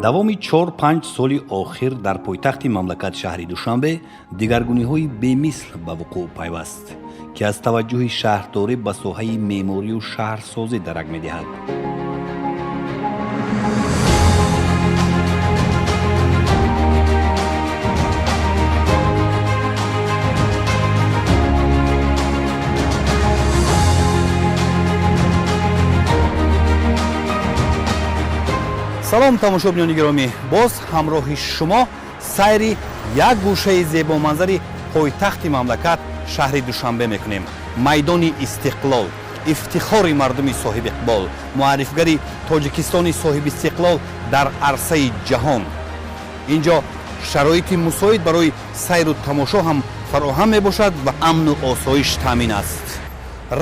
Давоми 4-5 соли охир дар пойтахти мамлакат, шаҳри Душанбе, дигаргуниҳои бемисл ба вуқӯъ пайваст, ки аз таваҷҷӯҳи шаҳрдорӣ ба соҳаи меъморию шаҳрсозӣ дарак медиҳад. Салом, тамошобинони гиромӣ! Боз ҳамроҳи шумо сайри як гӯшаи зебоманзари пойтахти мамлакат, шаҳри Душанбе мекунем. Майдони Истиқлол, ифтихори мардуми соҳибиқбол, муаррифгари Тоҷикистони соҳибистиқлол дар арсаи ҷаҳон. Ин ҷо шароити мусоид барои сайру тамошо ҳам фароҳам мебошад ва амну осоиш таъмин аст.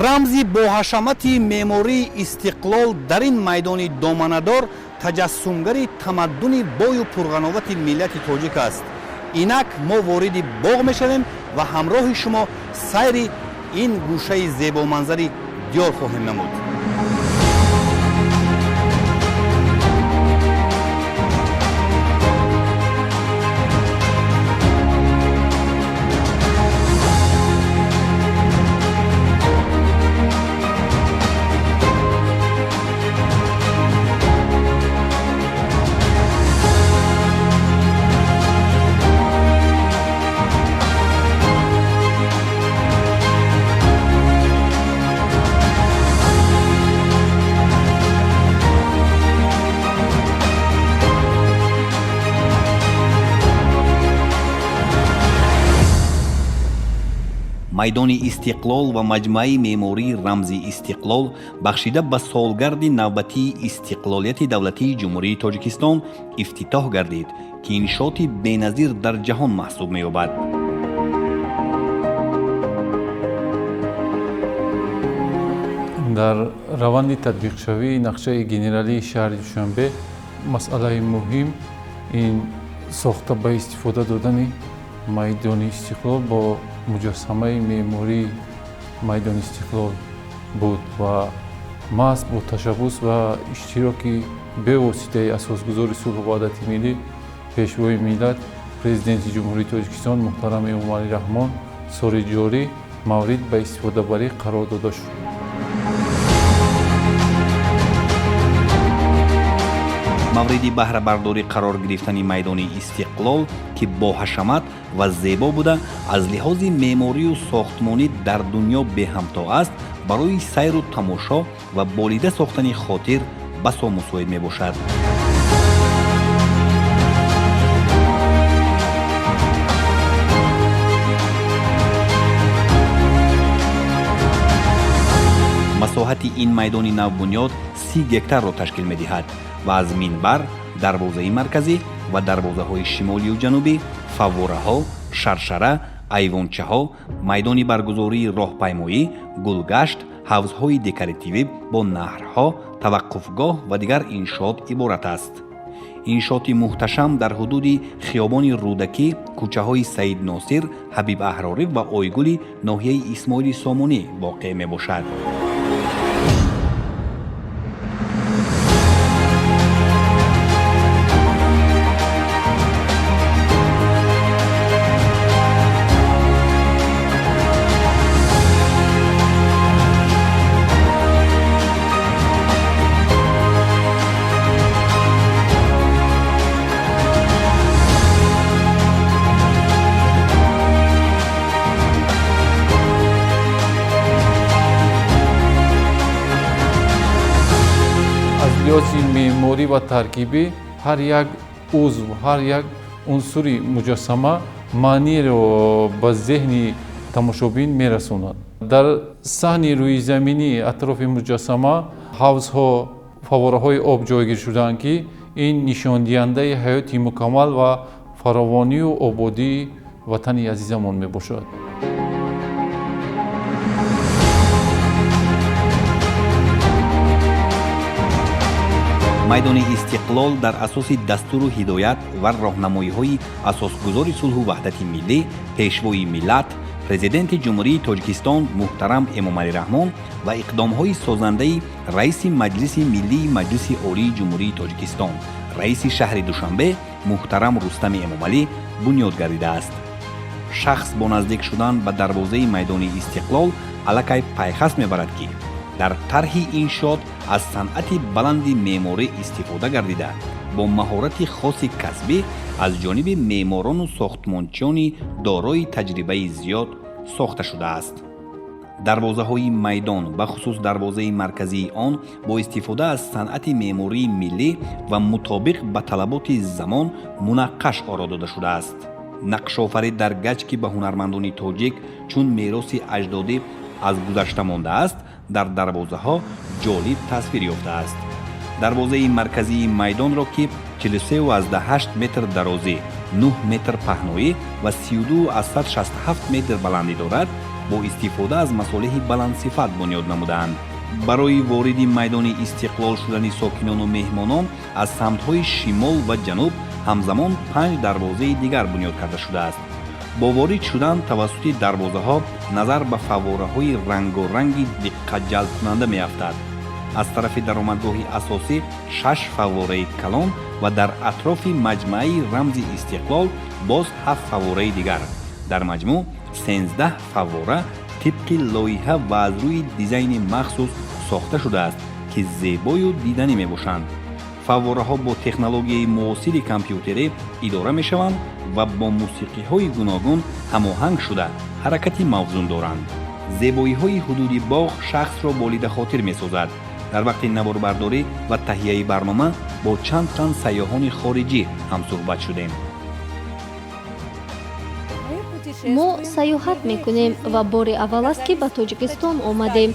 Рамзи боҳашамати меъмории Истиқлол дар ин майдони доманадор таҷассумгари тамаддуни бою пурғановати миллати тоҷик аст. Инак мо вориди боғ мешавем ва ҳамроҳи шумо сайри ин гӯшаи зебоманзари диёр хоҳем намуд. Майдони Истиқлол ва маҷмӯаи меъмории рамзи Истиқлол бахшида ба солгарди навбатии истиқлолияти давлатии Ҷумҳурии Тоҷикистон ифтитоҳ гардид, ки иншооти беназир дар ҷаҳон маҳсуб меёбад. Дар раванди татбиқшавии нақшаи генералии шаҳри Душанбе масъалаи муҳим ин сохта ба истифода додани майдони Истиқлол бо муҷассамаи меъмории майдони Истиқлол буд ва маҳз бо ташаббус ва иштироки бевоситаи асосгузори сулҳу ваҳдати миллӣ, Пешвои миллат, Президенти Ҷумҳурии Тоҷикистон муҳтарам Эмомалӣ Раҳмон соли ҷорӣ маврид ба истифодабарӣ қарор дода шуд. Мавриди баҳрабардорӣ қарор гирифтани майдони Истиқлол, ки боҳашамат ва зебо буда, аз лиҳози меъморию сохтмонӣ дар дунё беҳамто аст, барои сайру тамошо ва болида сохтани хотир басо мусоид мебошад. Масоҳати ин майдони навбунёд 30 гектарро ташкил медиҳад ва аз минбар, дарвозаи марказӣ ва дарвозаҳои шимолию ҷанубӣ, фаввораҳо, шаршара, айвончаҳо, майдони баргузории роҳпаймоӣ, гулгашт, ҳавзҳои декоративӣ бо наҳрҳо, таваққуфгоҳ ва дигар иншоот иборат аст. Иншооти муҳташам дар ҳудуди хиёбони Рӯдакӣ, кӯчаҳои Саид Носир, Ҳабиб Аҳрорӣ ва Ойгули ноҳияи Исмоили Сомонӣ воқеъ мебошад. Аз лиҳози меъморӣ ва таркибӣ ҳар як узв, ҳар як унсури муҷассама маъниро ба зеҳни тамошобин мерасонад. Дар саҳни рӯизаминӣ атрофи муҷассама ҳавзҳо, фаввораҳои об ҷойгир шудаанд, ки ин нишондиҳандаи ҳаёти мукаммал ва фаровонию ободии ватани азизамон мебошад. Майдони Истиқлол дар асоси дастуру ҳидоят ва роҳнамоиҳои асосгузори сулҳу ваҳдати миллӣ, Пешвои миллат, Президенти Ҷумҳурии Тоҷикистон муҳтарам Эмомалӣ Раҳмон ва иқдомҳои созандаи раиси Маҷлиси Миллии Маҷлиси Олии Ҷумҳурии Тоҷикистон, раиси шаҳри Душанбе муҳтарам Рустами Эмомалӣ бунёд гардидааст. Шахс бо наздик шудан ба дарвозаи майдони Истиқлол аллакай пайхас мебарад, ки дар тарҳи иншоот аз санъати баланди меъморӣ истифода гардида, бо маҳорати хоси касбӣ аз ҷониби меъморону сохтмончиёни дорои таҷрибаи зиёд сохта шудааст. Дарвозаҳои майдон, бахусус дарвозаи марказии он, бо истифода аз санъати меъмории миллӣ ва мутобиқ ба талаботи замон мунаққаш оро дода шудааст. Нақшофарӣ дар гач, ки ба ҳунармандони тоҷик чун мероси аҷдодӣ аз гузашта мондааст, дар дарвозаҳо ҷолиб тасвир ёфтааст. Дарвозаи марказии майдонро, ки 43,8 метр дарозӣ, 9 метр паҳноӣ ва 32,67 метр баландӣ дорад, бо истифода аз масолеҳи баландсифат бунёд намудаанд. Барои вориди майдони Истиқлол шудани сокинону меҳмонон аз самтҳои шимол ва ҷануб ҳамзамон панҷ дарвозаи дигар бунёд карда шудааст. Бо ворид шудан тавассути дарвозаҳо назар ба фаввораҳои рангоранги диққатҷалбкунанда меафтад. Аз тарафи даромадгоҳи асосӣ шаш фаввораи калон ва дар атрофи маҷмӯаи рамзи Истиқлол боз ҳафт фаввораи дигар, дар маҷмӯъ 13 фаввора тибқи лоиҳа ва аз рӯи дизайни махсус сохта шудааст, ки зебою диданӣ мебошанд. Фаввораҳо бо технологияи муосири компютерӣ идора мешаванд ва бо мусиқиҳои гуногун ҳамоҳанг шуда, ҳаракати мавзун доранд. Зебоиҳои ҳудуди боғ шахсро болидахотир месозад. Дар вақти наворбардорӣ ва таҳияи барнома бо чанд тан сайёҳони хориҷӣ ҳамсӯҳбат шудем. Мо сайёҳат мекунем ва бори аввал аст, ки ба Тоҷикистон омадем.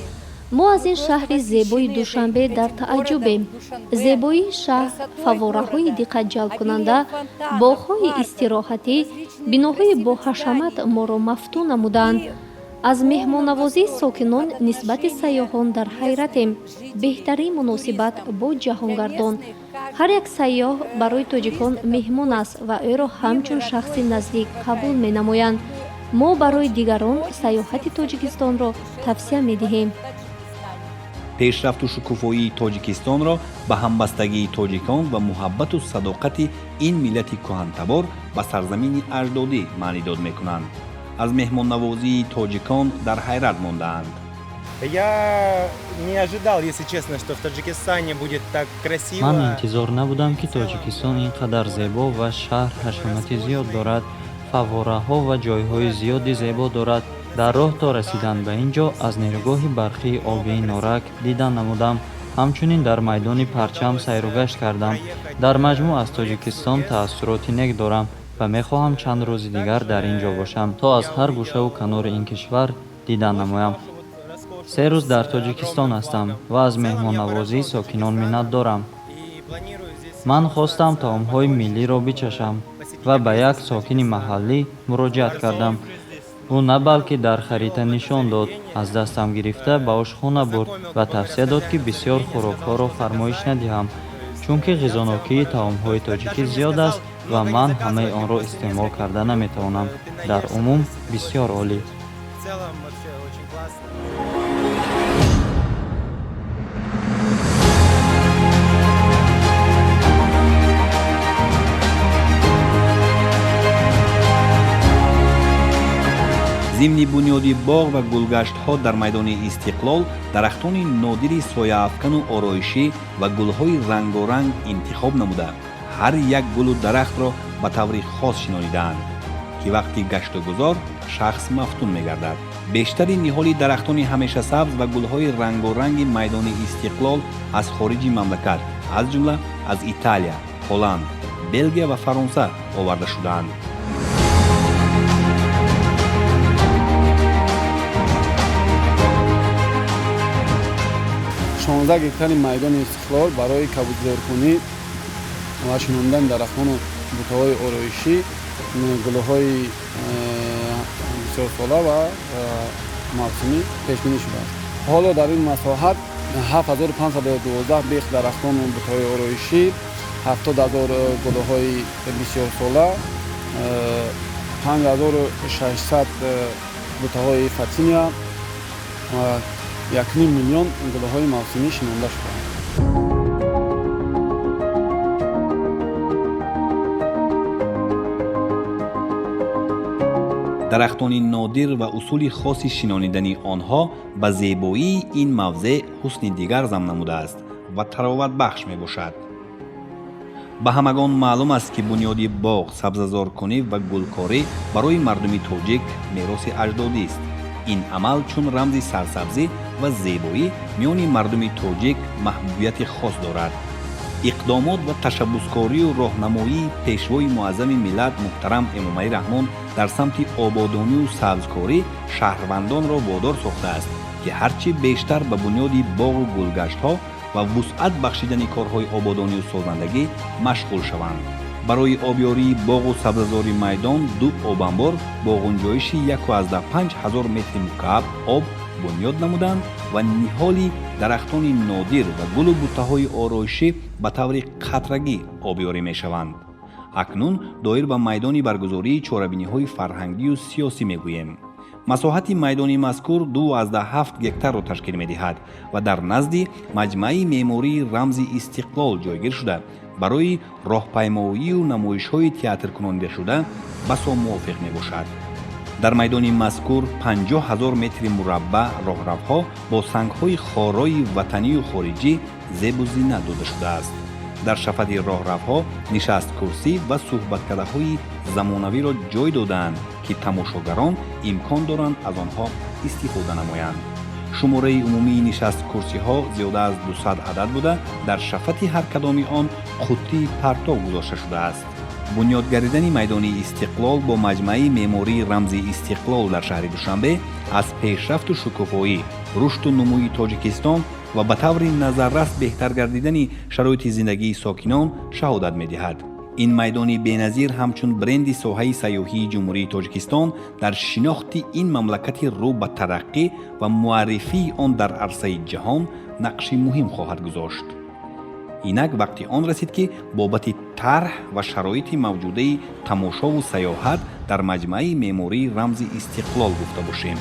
Мо аз ин шаҳри зебои Душанбе дар тааҷҷубем. Зебоии шаҳр, фаввораҳои диққатҷалбкунанда, боғҳои истироҳатӣ, биноҳои боҳашамат моро мафтун намуданд. Аз меҳмоннавозии сокинон нисбати сайёҳон дар ҳайратем. Беҳтарин муносибат бо ҷаҳонгардон. Ҳар як сайёҳ барои тоҷикон меҳмон аст ва ӯро ҳамчун шахси наздик қабул менамоянд. Мо барои дигарон сайёҳати Тоҷикистонро тавсия медиҳем. Пешрафту шукуфоии Тоҷикистонро ба ҳамбастагии тоҷикон ва муҳаббату садоқати ин миллати кӯҳантабор ба сарзамини аҷдодӣ маънидод мекунанд. Аз меҳмоннавозии тоҷикон дар ҳайрат мондаанд. Я не ожидал, если честно, что в Таджикистане будет так красиво. Ман интизор набудам, ки Тоҷикистон ин қадар зебо ва шаҳр ҳашамати зиёд дорад, фаввораҳо ва ҷойҳои зиёди зебо дорад. Дар роҳ то расидан ба ин ҷо аз нерӯгоҳи барқии обии Норак дидан намудам. Ҳамчунин дар майдони Парчам сайругашт кардам. Дар маҷмӯъ аз Тоҷикистон таассуроти нек дорам ва мехоҳам чанд рӯзи дигар дар ин ҷо бошам, то аз ҳар гӯшаву канори ин кишвар дидан намоям. 3 рӯз дар Тоҷикистон ҳастам ва аз меҳмоннавозии сокинон миннат дорам. Ман хостам таомҳои миллиро бичашам ва ба як сокини маҳаллӣ муроҷиат кардам. Ӯ на балки дар харита нишон дод, аз дастам гирифта ба ошхона бурд ва тавсия дод, ки бисёр хӯрокҳоро фармоиш надиҳам, чунки ғизонокии таомҳои тоҷикӣ зиёд аст ва ман ҳамаи онро истеъмол карда наметавонам. Дар умум бисёр олӣ. В целом вообще очень классно. Зимни бунёди боғ ва гулгаштҳо дар майдони Истиқлол дарахтони нодири сояафкану ороишӣ ва гулҳои рангоранг интихоб намуда, ҳар як гулу дарахтро ба таври хос шинонидаанд, ки вақти гаштугузор шахс мафтун мегардад. Бештари ниҳоли дарахтони ҳамешасабз ва гулҳои рангоранги майдони Истиқлол аз хориҷи мамлакат, аз ҷумла аз Италия, Ҳолланд, Белгия ва Фаронса оварда шудаанд. 16 гектари майдони Истиқлол барои кабудзоркунӣ ва шинондани дарахтону бутаҳои ороишӣ, гулҳои бисёрсола ва мавсимӣ пешбинӣ шудааст. Ҳоло дар ин масоҳат 7512 бех дарахтону бутаҳои ороишӣ, 70 000 гулҳои бисёрсола, 5600 Бутаҳои фотиния ва 1,5 миллион гулҳои мавсимӣ шинонда шудаанд. Дарахтони нодир ва усули хоси шинонидани онҳо ба зебоии ин мавзеъ ҳусни дигар зам намудааст ва тароватбахш мебошад. Ба ҳамагон маълум аст, ки бунёди боғ, сабзазоркунӣ ва гулкорӣ барои мардуми тоҷик мероси аҷдодист. Ин амал чун рамзи сарсабзӣ ва зебоӣ миёни мардуми тоҷик маҳбубияти хос дорад. Иқдомот ва ташаббускорию роҳнамоии пешвои муаззами миллат муҳтарам Эмомалӣ Раҳмон дар самти ободонию сабзкорӣ шаҳрвандонро водор сохтааст, ки ҳарчи бештар ба бунёди боғу гулгаштҳо ва вусъат бахшидани корҳои ободонию созандагӣ машғул шаванд. Барои обёрии боғу сабзазори майдон ду обанбор бо ғунҷоиши 1,5 ҳазор метри мукааб об бунёд намуданд ва ниҳоли дарахтони нодир ва гулу буттаҳои ороишӣ ба таври қатрагӣ обёрӣ мешаванд. Акнун доир ба майдони баргузории чорабиниҳои фарҳангию сиёсӣ мегӯем. Масоҳати майдони мазкур 2,7 гектарро ташкил медиҳад ва дар назди маҷмааи меъмории рамзи Истиқлол ҷойгир шуда, барои роҳпаймоию намоишҳои театркунонидашуда басо мувофиқ мебошад. Дар майдони мазкур 50 ҳазор метри мураббаъ роҳравҳо бо сангҳои хорои ватанию хориҷӣ зебу зинат дода шудааст. Дар шафати роҳравҳо нишасткурсӣ ва суҳбаткадаҳои замонавиро ҷой додаанд, ки тамошогарон имкон доранд аз онҳо истифода намоянд. Шумораи умумии нишасткурсиҳо зиёда аз 200 адад буда, дар шафати ҳар кадоми он қуттии партов гузошта шудааст. Бунёд гардидани майдони Истиқлол бо маҷмааи меъмории рамзи Истиқлол дар шаҳри Душанбе аз пешрафту шукуфоӣ, рушду нумӯи Тоҷикистон ва ба таври назаррас беҳтар гардидани шароити зиндагии сокинон шаҳодат медиҳад. Ин майдони беназир ҳамчун бренди соҳаи сайёҳии Ҷумҳурии Тоҷикистон дар шинохти ин мамлакати рӯ ба тараққӣ ва муаррифии он дар арсаи ҷаҳон нақши муҳим хоҳад гузошт. Инак вақти он расид, ки бобати тарҳ ва шароити мавҷудаи тамошову сайёҳат дар маҷмааи меъмории рамзи Истиқлол гуфта бошем.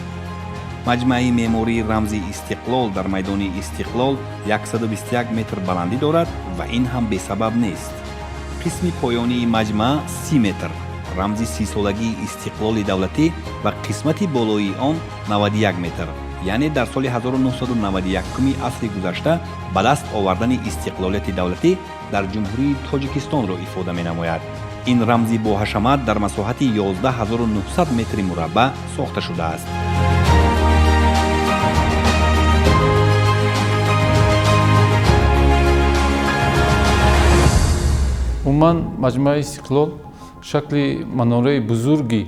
Маҷмааи меъмории рамзи Истиқлол дар майдони Истиқлол 121 метр баландӣ дорад ва ин ҳам бесабаб нест. Қисми поёнии маҷмаа 30 метр рамзи 30-солагии истиқлоли давлатӣ ва қисмати болоии он 91 метр, яъне дар соли 1991 асри гузашта ба даст овардани истиқлолияти давлатӣ дар Ҷумҳурии Тоҷикистонро ифода менамояд. Ин рамзи боҳашамат дар масоҳати 11900 метри мураббаъ сохта шудааст. Умуман, маҷмӯаи Истиқлол шакли манораи бузурги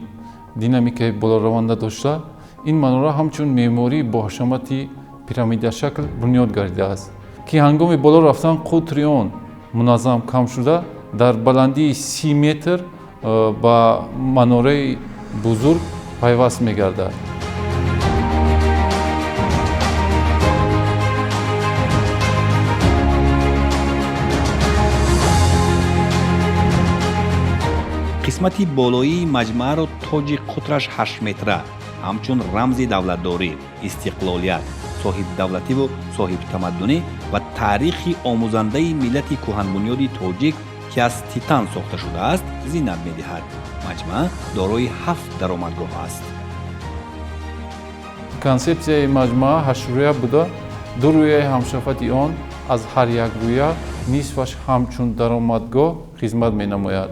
динамикаи болораванда дошта, ин манора ҳамчун меъмории боҳашамати пирамидашакл бунёд гардидааст, ки ҳангоми боло рафтан қутри он муназзам кам шуда, дар баландии 30 метр ба манораи бузург пайваст мегардад. Қисмати болоии маҷмӯаро тоҷи қутраш 8 метра ҳамчун рамзи давлатдорӣ, истиқлолият, соҳибдавлативу соҳибтамаддунӣ ва таърихи омӯзандаи миллати кӯҳанбунёди тоҷик, ки аз титан сохта шудааст, зинат медиҳад. Маҷмаа дорои ҳафт даромадгоҳ аст. Консепсияи маҷмӯа ҳаштрӯя буда, ду рӯяи ҳамшафати он аз ҳар як рӯя нисфаш ҳамчун даромадгоҳ хизмат менамояд.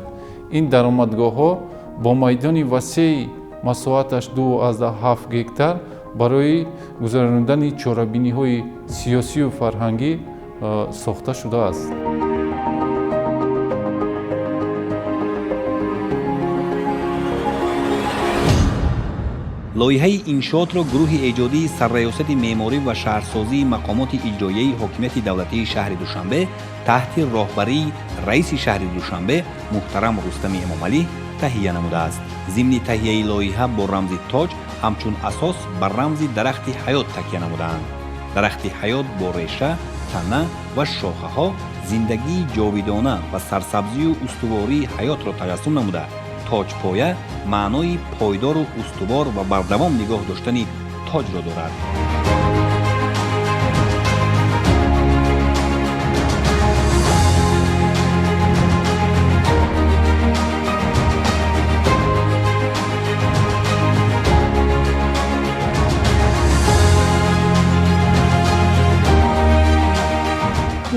Ин даромадгоҳҳо бо майдони васеи масоҳаташ 2,7 гектар барои гузаронидани чорабиниҳои сиёсию фарҳангӣ сохта шудааст. Лоиҳаи иншоотро гурӯҳи эҷодии Сарраёсати меъморӣ ва шаҳрсозии мақомоти иҷроияи ҳокимияти давлатии шаҳри Душанбе таҳти роҳбарии раиси шаҳри Душанбе муҳтарам Рустами Эмомалӣ таҳия намудааст. Зимни таҳияи лоиҳа бо рамзи тоҷ ҳамчун асос ба рамзи дарахти ҳаёт такя намудаанд. Дарахти ҳаёт бо реша, тана ва шохаҳо зиндагии ҷовидона ва сарсабзию устувории ҳаётро таҷассум намуда, Тоҷпоя маънои пойдору устувор ва бардавом нигоҳ доштани тоҷро дорад.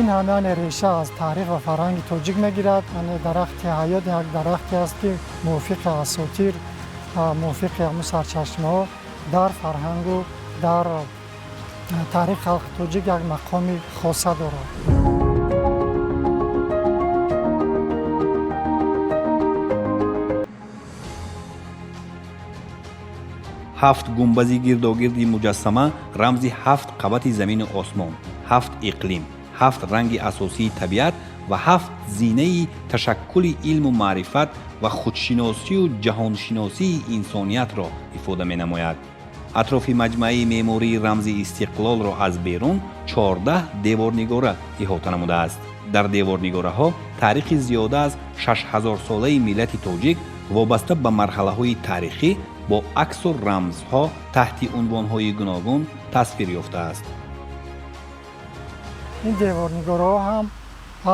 Ин ҳам яъне реша аз таърих ва фарҳанги тоҷик мегирад. Яъне дарахти ҳаёт як дарахте аст, ки мувофиқи асотир, мувофиқи ҳамун сарчашмаҳо дар фарҳангу дар таърихи халқи тоҷик як мақоми хоса дорад. Ҳафт гумбази гирдогирди муҷассама рамзи ҳафт қабати замину осмон, ҳафт иқлим, ҳафт ранги асосии табиат ва ҳафт зинаи ташаккули илму маърифат ва худшиносию ҷаҳоншиносии инсониятро ифода менамояд. Атрофи маҷмӯаи меъмории рамзи истиқлолро аз берун 14 деворнигора иҳота намудааст. Дар деворнигораҳо таърихи зиёда аз 6000-солаи миллати тоҷик вобаста ба марҳалаҳои таърихӣ бо аксу рамзҳо таҳти унвонҳои гуногун тасвир ёфтааст. Ин деворнигораҳо ҳам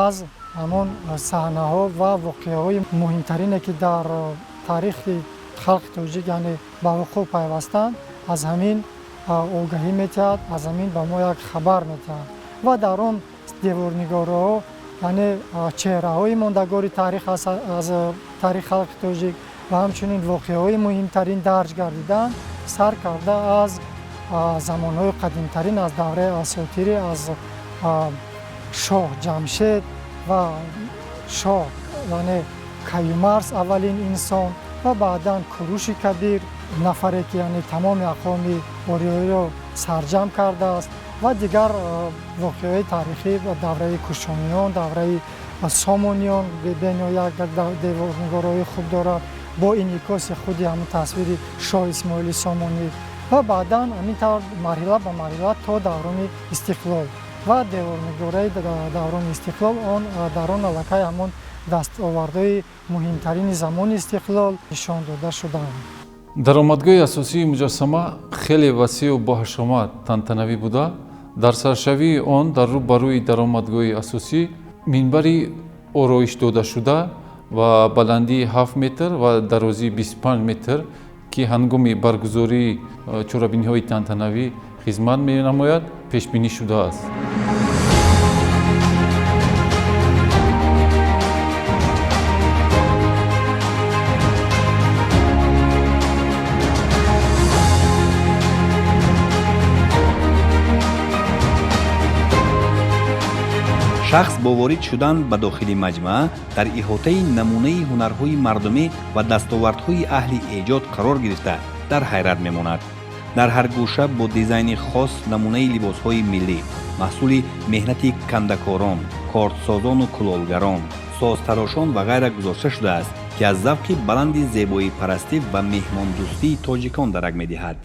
аз ҳамон саҳнаҳо ва воқеаҳои муҳимтарине, ки дар таърихи халқи тоҷик яъне ба вуқӯъ пайвастанд, аз ҳамин огаҳӣ метиҳад, аз ҳамин ба мо як хабар метиҳад. Ва дар он деворнигораҳо яъне чеҳраҳои мондагори таърих аз таърихи халқи тоҷик ва ҳамчунин воқеаҳои муҳимтарин дарҷ гардиданд, сар карда аз замонҳои қадимтарин, аз давраи асотирӣ, аз шоҳ Ҷамшед ва шоҳ яъне Каюмарс, аввалин инсон, ва баъдан Куруши Кабир, нафаре ки яъне тамоми ақвоми ориёиро сарҷамъ кардааст, ва дигар воқеаҳои таърихӣ ва давраи кушониён, давраи сомониён бениҳоят деворнигораҳои хуб дорад бо инъикоси худи ҳамун тасвири шоҳ Исмоили Сомонӣ ва баъдан ҳамин тавр марҳила ба марҳила то даврони истиқлол. Ва деворнигораи даврони истиқлол он дар он аллакай ҳамон дастовардҳои муҳимтарини замони истиқлол нишон дода шудаанд. Даромадгоҳи асосии муҷассама хеле васеъу боҳашомат тантанавӣ буда, дар саршавии он дар рӯ ба рӯи даромадгоҳи асосӣ минбари ороиш додашуда ва баландии 7 метр ва дарозии 25 метр, ки ҳангоми баргузории чорабиниҳои тантанавӣ хизмат менамояд, пешбинӣ шудааст. Шахс бо ворид шудан ба дохили маҷмӯа дар иҳотаи намунаи ҳунарҳои мардумӣ ва дастовардҳои аҳли эҷод қарор гирифта дар ҳайрат мемонад. Дар ҳар гӯша бо дизайни хос намунаи либосҳои миллӣ, маҳсули меҳнати кандакорон, кортсозону кулолгарон, созтарошон ва ғайра гузошта шудааст, ки аз завқи баланди зебоипарастӣ ва меҳмондӯстии тоҷикон дарак медиҳад.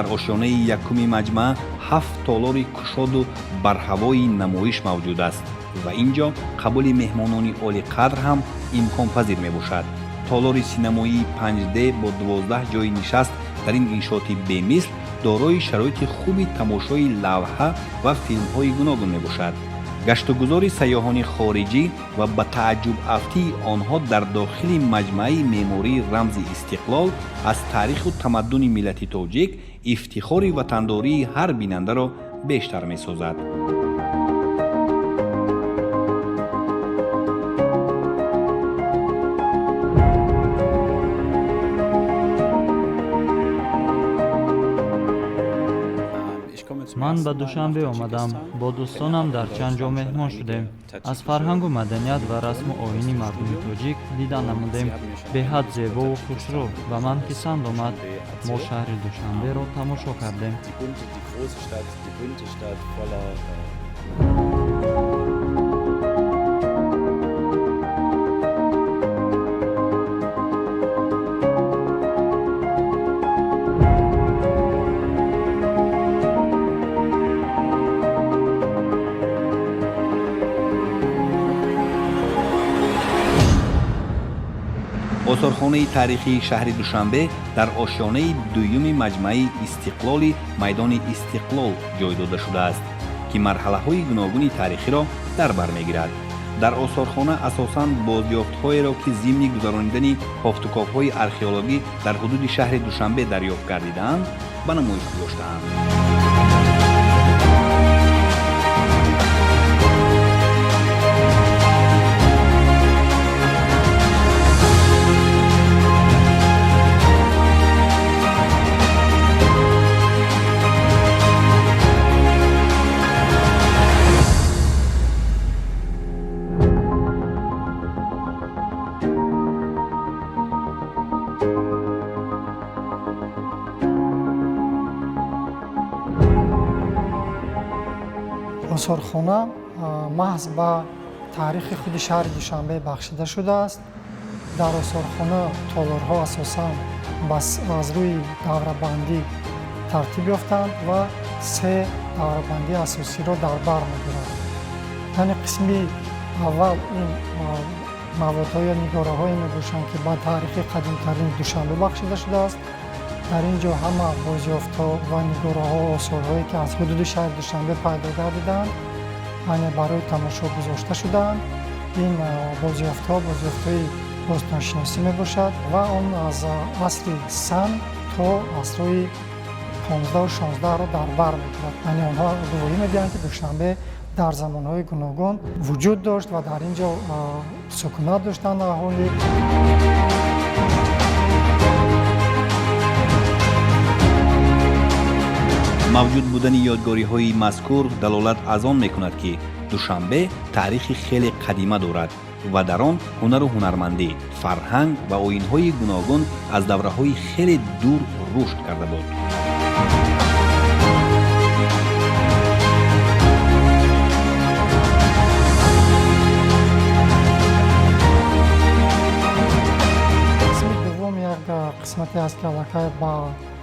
Дар ошёнаи якуми маҷмаа ҳафт толори кушоду барҳавои намоиш мавҷуд аст ва ин ҷо қабули меҳмонони олиқадр ҳам имконпазир мебошад. Толори синамоии 5D бо 12 ҷойи нишаст дар ин иншооти бемисл дорои шароити хуби тамошои лавҳа ва филмҳои гуногун мебошад. Гаштугузори сайёҳони хориҷӣ ва ба тааҷҷубафтии онҳо дар дохили маҷмӯаи меъмории рамзи истиқлол аз таъриху тамаддуни миллати тоҷик ифтихори ватандории ҳар бинандаро бештар месозад. Ман ба Душанбе омадам, бо дӯстонам дар чанд ҷо меҳмон шудем, аз фарҳангу маданият ва расму оини мардуми тоҷик дида намудем. Беҳад зебову хушрӯ, ба ман писанд омад. Мо шаҳри Душанберо тамошо кардем. Осорхонаи таърихии шаҳри Душанбе дар ошёнаи дуюми маҷмӯаи Истиқлоли майдони Истиқлол ҷой дода шудааст, ки марҳалаҳои гуногуни таърихиро дар бар мегирад. Дар осорхона асосан бозёфтҳоеро, ки зимни гузаронидани кофтуковҳои археологӣ дар ҳудуди шаҳри Душанбе дарёфт гардидаанд, ба намоиш гузоштаанд. Осорхона маҳз ба таърихи худи шаҳри Душанбе бахшида шудааст. Дар осорхона толорҳо асосан аз рӯи даврабандӣ тартиб ёфтанд ва се даврабандии асосиро дар бар мегирад. Яъне қисми аввал ин маводҳо ё нигораҳое мебошанд, ки ба таърихи қадимтарини Душанбе бахшида шудааст. Дар ин ҷо ҳама бозёфтҳо ва нигораҳо, осорҳое, ки аз ҳудуди шаҳри Душанбе пайдо гардидаанд, яъне барои тамошо гузошта шудаанд. Ин бозёфтҳо бозёфтҳои бостоншиносӣ мебошад ва он аз асри сан то асрҳои 15-у 16-ро дар бар мегирад. Яъне онҳо гувоҳӣ медиҳанд, ки Душанбе дар замонҳои гуногун вуҷуд дошт ва дар ин ҷо сукунат доштанд аҳолӣ. Мавҷуд будани ёдгориҳои мазкур далолат аз он мекунад, ки Душанбе таърихи хеле қадима дорад ва дар он ҳунару ҳунармандӣ, фарҳанг ва оинҳои гуногун аз давраҳои хеле дур рушд карда буд. Қисми дуввум як қисмате аст, ки аллакай ба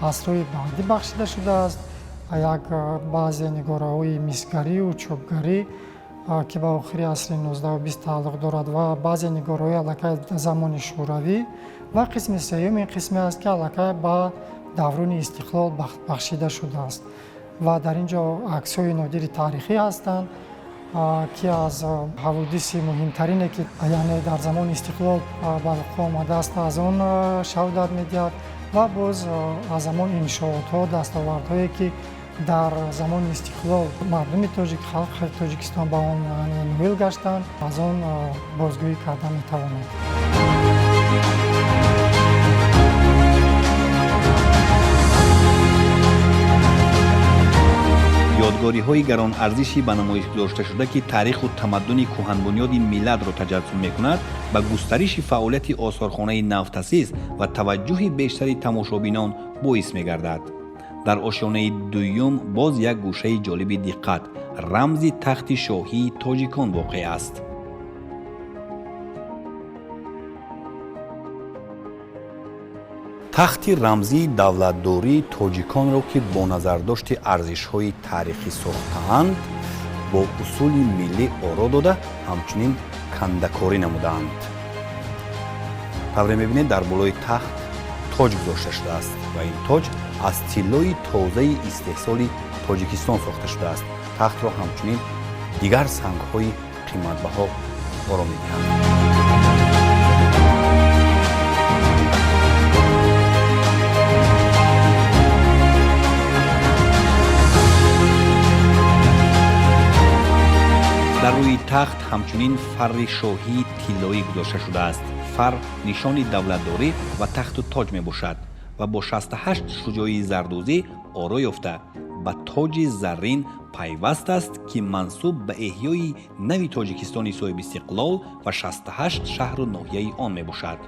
асрҳои баъдӣ бахшида шудааст. Як баъзе нигораҳои мисгарию чӯбгарӣ, ки ба охири асри 19-у 20 тааллуқ дорад, ва баъзе нигораҳои аллакай замони шӯравӣ. Ва қисми сеюм ин қисме аст, ки аллакай ба даврони истиқлол бахшида шудааст ва дар ин ҷо аксҳои нодири таърихӣ ҳастанд, ки аз ҳаводиси муҳимтарине, ки яъне дар замони истиқлол ба вуқӯъ омадааст, аз он шаҳодат медиҳад ва боз аз ҳамон иншоотҳо, дастовардҳое, ки дар замони истиқлол мардуми тоҷик, халқи Тоҷикистон ба он ноил гаштанд, аз он бозгӯӣ карда метавонанд. Ёдгориҳои гаронарзиши ба намоиш гузошташуда, ки таъриху тамаддуни кӯҳанбунёди миллатро таҷассум мекунад, ба густариши фаъолияти осорхонаи навтасис ва таваҷҷӯҳи бештари тамошобинон боис мегардад. Дар ошёнаи дуюм боз як гӯшаи ҷолиби диққат, рамзи тахти шоҳии тоҷикон воқеъ аст. Тахти рамзии давлатдории тоҷиконро, ки бо назардошти арзишҳои таърихӣ сохтаанд, бо усули миллӣ оро дода, ҳамчунин кандакорӣ намудаанд. Тавре мебинед, дар болои тахт тоҷ гузошта шудааст ва ин тоҷ аз тиллои тозаи истеҳсоли Тоҷикистон сохта шудааст. Тахтро ҳамчунин дигар сангҳои қиматбаҳо оро медиҳанд. Дар рӯи тахт ҳамчунин фарри шоҳии тиллоӣ гузошта шудааст. Фар нишони давлатдорӣ ва тахту тоҷ мебошад ва бо 68 шуҷои зардӯзӣ оро ёфта, ба тоҷи заррин пайваст аст, ки мансуб ба эҳёи нави Тоҷикистони соҳибистиқлол ва 68 шаҳру ноҳияи он мебошад.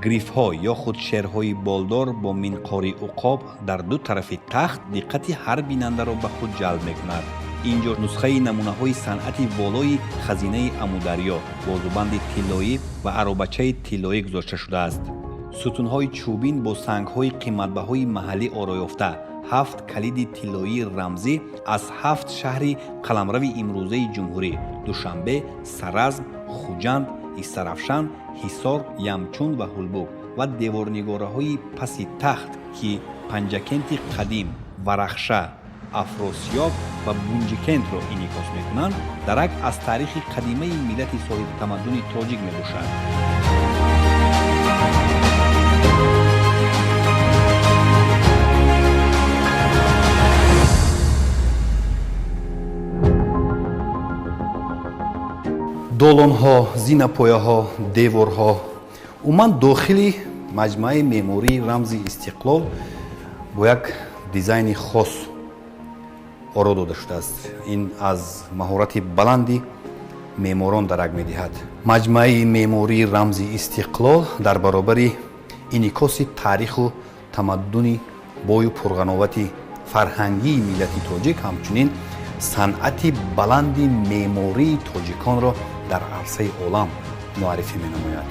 Грифҳо ё худ шерҳои болдор бо минқори уқоб дар ду тарафи тахт диққати ҳар бинандаро ба худ ҷалб мекунад. Ин ҷо нусхаи намунаҳои санъати волои хазинаи Амударё, бозубанди тиллоӣ ва аробачаи тиллоӣ гузошта шудааст. Сутунҳои чӯбин бо сангҳои қиматбаҳои маҳаллӣ ороёфта, ҳафт калиди тиллоии рамзӣ аз ҳафт шаҳри қаламрави имрӯзаи ҷумҳурӣ: Душанбе, Саразм, Хуҷанд, Истаравшан, Ҳисор, Ямчун ва Ҳулбук ва деворнигораҳои паси тахт, ки Панҷакенти қадим, Варахша, Афросиёб ва Бунҷикентро инъикос мекунанд, дарак аз таърихи қадимаи миллати соҳибтамаддуни тоҷик мебошад. Долонҳо, зинапояҳо, деворҳо, умуман дохили маҷмӯаи меъмории рамзи истиқлол бо як дизайни хос оро дода шудааст. Ин аз маҳорати баланди меъморон дарак медиҳад. Маҷмӯаи меъмории рамзи истиқлол дар баробари инъикоси таъриху тамаддуни бою пурғановати фарҳангии миллати тоҷик, ҳамчунин санъати баланди меъмории тоҷиконро дар арсаи олам муаррифӣ менамояд.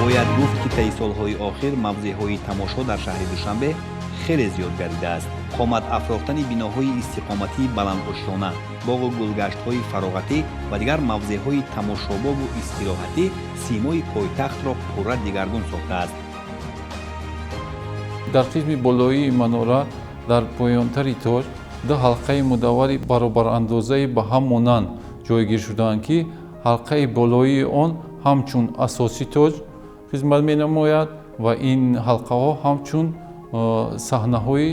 Бояд гуфт, ки таи солҳои охир мавзеъҳои тамошо дар шаҳри Душанбе хеле зиёд гардидааст. Қомат афрохтани биноҳои истиқоматии баландошёна, боғу гулгаштҳои фароғатӣ ва дигар мавзеъҳои тамошобобу истироҳатӣ симои пойтахтро пурра дигаргун сохтааст. Дар қисми болоии манора, дар поёнтари тоҷ, ду ҳалқаи мудаввари баробарандозаи ба ҳам монанд ҷойгир шудаанд, ки ҳалқаи болоии он ҳамчун асоси тоҷ хизмат менамояд ва ин ҳалқаҳо ҳамчун саҳнаҳои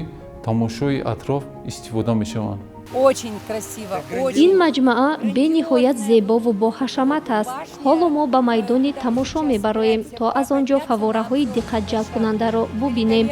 тамошои атроф истифода мешаванд. Очень красиво, очень. Ин маҷмаа бениҳоят зебову боҳашамат аст. Ҳоло мо ба майдони тамошо мебароем, то аз он ҷо фаввораҳои диққатҷалбкунандаро бубинем.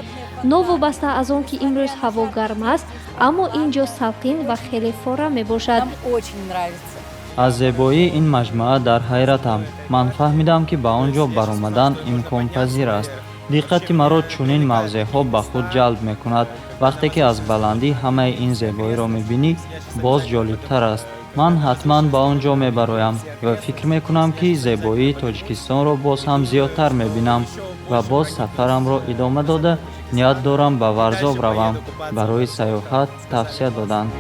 Новобаста аз он ки имрӯз ҳаво гарм аст, аммо ин ҷо салқин ва хеле фора мебошад. Нам очень нравится. Аз зебоии ин маҷмӯа дар ҳайратам. Ман фаҳмидам, ки ба он ҷо баромадан имконпазир аст. Диққати маро чунин мавзеъҳо ба худ ҷалб мекунад. Вақте ки аз баландӣ ҳамаи ин зебоиро мебинӣ, боз ҷолибтар аст. Ман ҳатман ба он ҷо мебароям ва фикр мекунам, ки зебоии Тоҷикистонро боз ҳам зиёдтар мебинам ва боз сафарамро идома дода, ният дорам ба Варзоб равам. Барои сайёҳат тавсия доданд.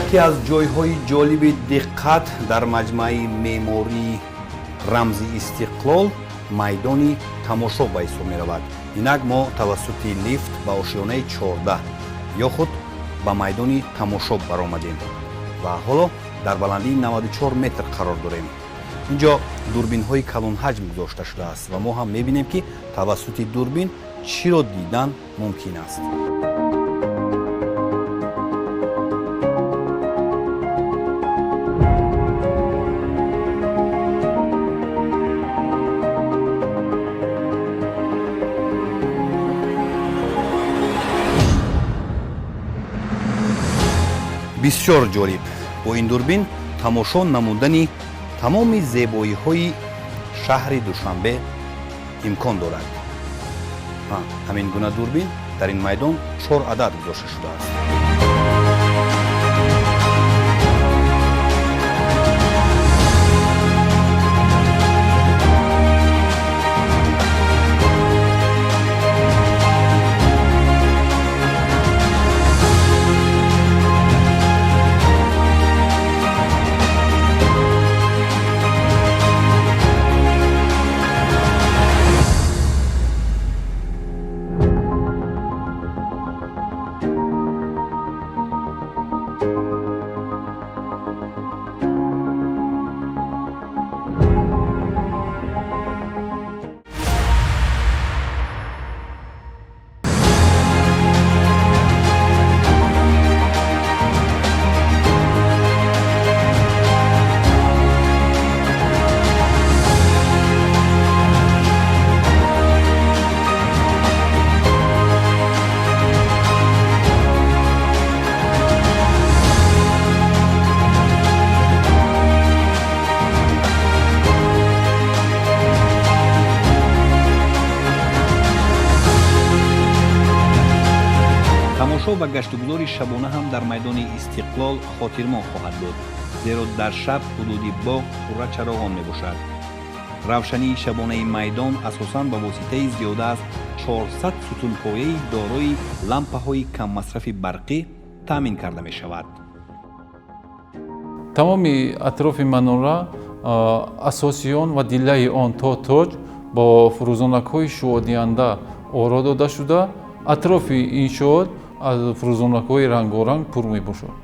Яке аз ҷойҳои ҷолиби диққат дар маҷмӯаи меъмории рамзи истиқлол майдони тамошо ба ҳисоб меравад. Инак мо тавассути лифт ба ошёнаи 14 ё худ ба майдони тамошо баромадем ва ҳоло дар баландии 94 метр қарор дорем. Ин ҷо дурбинҳои калонҳаҷм гузошта шудааст ва мо ҳам мебинем, ки тавассути дурбин чиро дидан мумкин аст. Бисёр ҷолиб бо ин дурбин тамошо намудани тамоми зебоиҳои шаҳри Душанбе имкон дорад. Ҳамин гуна дурбин дар ин майдон чор адад гузошта шудааст. Ва гаштугузори шабона ҳам дар майдони Истиқлол хотирмон хоҳад буд, зеро дар шаб ҳудуди боғ пурра чароғон мебошад. Равшании шабонаи майдон асосан ба воситаи зиёда аз 400 сутунпояи дорои лампаҳои каммасрафи барқӣ таъмин карда мешавад. Тамоми атрофи манора, асоси он ва дилаи он то тоҷ бо фурӯзонакҳои шуъодиҳанда оро дода шуда, атрофи иншоот аз фурӯзонакҳои рангоранг пур мебошад.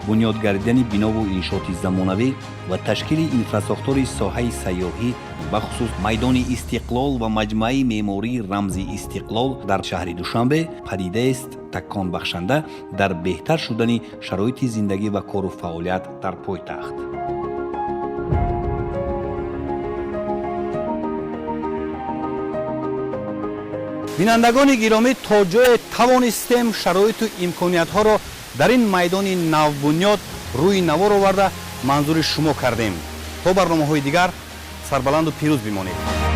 Бунёд гардидани бинову иншооти замонавӣ ва ташкили инфрасохтори соҳаи сайёҳӣ, бахусус майдони Истиқлол ва маҷмӯаи меъмории рамзи Истиқлол дар шаҳри Душанбе, падидаест таконбахшанда дар беҳтар шудани шароити зиндагӣ ва кору фаъолият дар пойтахт. Бинандагони гиромӣ, то ҷое тавонистем, шароиту имкониятҳоро дар ин майдони навбунёд рӯи навор оварда, манзури шумо кардем. То барномаҳои дигар сарбаланду пирӯз бимонед.